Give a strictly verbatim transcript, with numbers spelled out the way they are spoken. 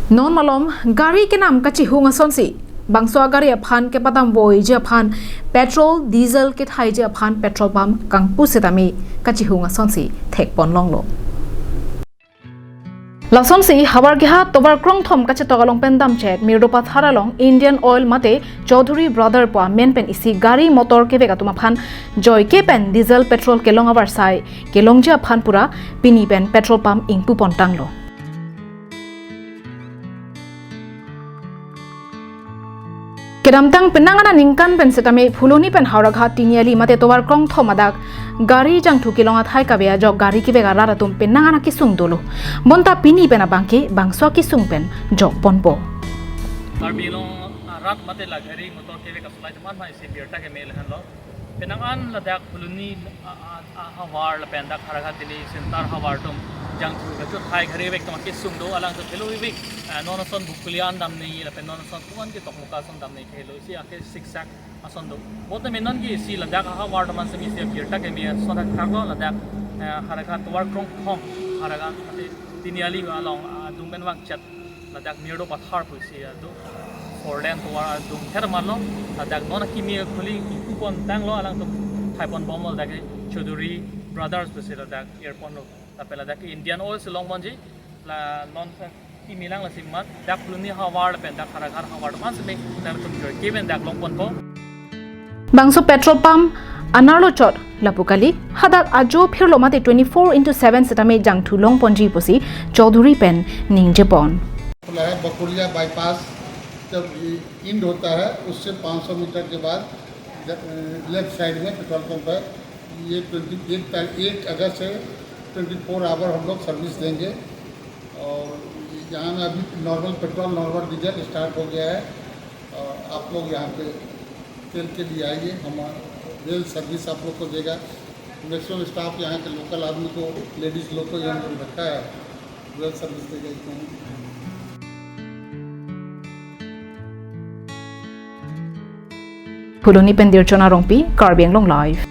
Non malom gari kenam kachihung asonsi, bangso agari aphan kepadam voiji aphan petrol, diesel kethaiji aphan petrol pump kangpu setame kachihung asonsi thekpon longlo. Lasonsi havar keha tovar krongthom kachetok along pen damchot Mirdo Pathar along Indian Oil mate Chaudhary Brother pu amen pen isi gari motor kevek atum aphan joike pen diesel petrol kelong avarsai kelongji aphan pura pini pen petrol pump ingpupon tanglo. Kedamtang penang aningkan pen setame Phuloni pen Howraghat Tiniali mate tovar krongthom adak gari jangthu kelong athai kave ajok gari kevek arat atum penang an akesung dolo. Bonta pini pen abangke bangso akesung pen jokponpo. Karbi Anglong arat mate la gari motor kevek asolai teman mai si birta keme lahenlo. Penang an ladak Phuloni a, a, a, havar lapen dak Howraghat Tiniali center havar atum jangthu kachethai gari vek atum akesung do, alangtum thelo vek, eh, non ason Bokolia an damnei lapen non ason kuan ke Dokmoka ason damnei kehelo si ake siksak ason do. Bonta me non ke si ladak havar atum an semi si birta keme ason thakthak lo ladak, eh, Howraghat tovar krongthom Howraghat ate Tiniali along, ah, adung pen vangchot ladak Mirdo Pathar pusi adu four lane tovar adung thermalo, ladak non akimi khuli ingpupon tanglo, alangtum thaipon bomlo, ladak Chaudhary Brothers pusi ladak ingponlo, lapen ladak Indian Oil si longponji, la non kimi lang lasi mat dak Phuloni havar lapen dak Howraghat havar atum an seme nangtum joike pen dak longponpo. Bangso petrol pump anerlo chot lapu kali, hadak ajo phirlo mate twenty-four into seven setame jangthu longponji pusi Chaudhary pen ningjepon. खुला है, बकुलिया बाईपास जब एंड होता है, उससे पाँच सौ मीटर के बाद लेफ्ट साइड में पेट्रोल पंप है। ये ट्वेंटी एट तारीख, एट अगस्त से ट्वेंटी फोर आवर हम लोग सर्विस देंगे। और यहाँ में अभी normal petrol, normal diesel start हो गया है। और आप लोग यहाँ पे तेल के लिए आइए, हम वेल सर्विस आप लोग को देगा। मैक्सिमम स्टाफ यहाँ के लोकल आदमी को, लेडीज लोग को यहाँ पे रखा है, वेल सर्विस देगा इसमें। Phuloni pen Dirchona Rongpi, Karbi Anglong Live.